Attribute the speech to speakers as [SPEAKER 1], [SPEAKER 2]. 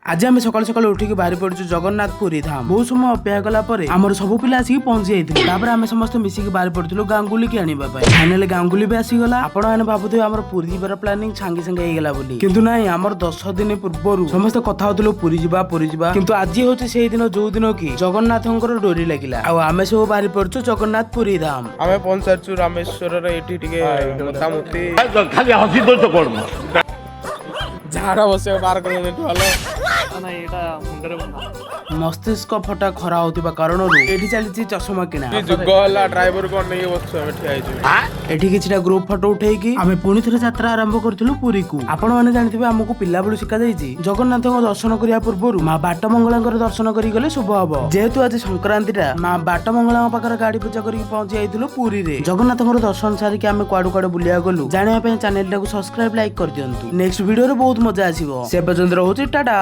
[SPEAKER 1] ଆଜି ଆମେ ସକାଳୁ ସକାଳୁ ଉଠିକି ବାହାରି ପଡିଛୁ ଜଗନ୍ନାଥ ପୁରୀ ଧାମ। ବହୁତ ସମୟ ଅପେକ୍ଷା କଲା ପରେ ଆମର ସବୁ ପିଲା ଆସିକି ପହଞ୍ଚି ଯାଇଥିଲେ। ତାପରେ ଆମେ ସମସ୍ତେ ମିଶିକି ବାହାରି ପଡିଥିଲୁ ଗାଙ୍ଗୁଲିକି ଆଣିବା ପାଇଁ। ଫାଇନାଲି ଗାଙ୍ଗୁଲି ବି ଆସିଗଲା। ଆପଣ ମାନେ ଭାବୁଥିବେ ଆମର ପୁରୀ ଯିବାର ପ୍ଲାନିଂ ସାଙ୍ଗେ ସାଙ୍ଗେ ହେଇଗଲା ବୋଲି, କିନ୍ତୁ ନାଇଁ, ଆମର 10 ଦିନ ପୂର୍ବରୁ ସମସ୍ତେ କଥା ହଉଥିଲୁ ପୁରୀ ଯିବା, ପୁରୀ ଯିବା। କିନ୍ତୁ ଆଜି ହଉଛି ସେଇ ଦିନ, ଯୋଉ ଦିନ କି ଜଗନ୍ନାଥଙ୍କର ଡୋରି ଲାଗିଲା ଆଉ ଆମେ ସବୁ ବାହାରି ପଡିଛୁ ଜଗନ୍ନାଥ ପୁରୀ ଧାମ।
[SPEAKER 2] ଆମେ ପହଞ୍ଚି ସାରିଛୁ ରାମେଶ୍ୱରରେ। ଏଇଠି ଟିକେ ମୋଟାମୋଟି
[SPEAKER 3] ଖାଲି ହସି ଦଉଛ କଣ?
[SPEAKER 2] ଝାଡା ବସିବାକୁ ବାହାର କରିଦେଲେ ଭଲ।
[SPEAKER 1] ମସ୍ତିଷ୍କ ଫଟା ଖରା ହଉଥିବା କାରଣରୁ ଏଠି ଚାଲିଛି ଚଷମା କିଣା।
[SPEAKER 2] ଯୁଗ ହେଲା, ଡ୍ରାଇଭର କଣ ନେଇକି ବସୁଛୁ, ଆମେ ଠିଆ ହେଇଛୁ।
[SPEAKER 1] ଏଠି କିଛିଟା ଗ୍ରୁପ ଫଟୋ ଉଠେଇକି ଆମେ ପୁଣି ଥରେ ଯାତ୍ରା ଆରମ୍ଭ କରିଥିଲୁ ପୁରୀକୁ। ଆପଣ ମାନେ ଜାଣିଥିବେ, ଆମକୁ ପିଲାବେଳୁ ଶିଖାଯାଇଛି, ଜଗନ୍ନାଥଙ୍କ ଦର୍ଶନ କରିବା ପୂର୍ବରୁ ମା ବାଟ ମଙ୍ଗଳାଙ୍କର ଦର୍ଶନ କରି ଗଲେ ଶୁଭ ହବ। ଯେହେତୁ ଆଜି ସଂକ୍ରାନ୍ତିଟା, ମା ବାଟ ମଙ୍ଗଳାଙ୍କ ପାଖରେ ଗାଡି ପୂଜା କରିକି ପହଞ୍ଚି ଯାଇଥିଲୁ ପୁରୀରେ। ଜଗନ୍ନାଥଙ୍କର ଦର୍ଶନ ସାରିକି ଆମେ କୁଆଡୁ କୁଆଡେ ବୁଲିବାକୁ ଗଲୁ ଜାଣିବା ପାଇଁ ଚ୍ୟାନେଲଟାକୁ ସବସ୍କ୍ରାଇବ, ଲାଇକ୍ କରିଦିଅନ୍ତୁ। ନେକ୍ସଟ ଭିଡିଓରେ ବହୁତ ମଜା ଆସିବ। ସେ ପର୍ଯ୍ୟନ୍ତ ରହୁଛି, ଟାଟା।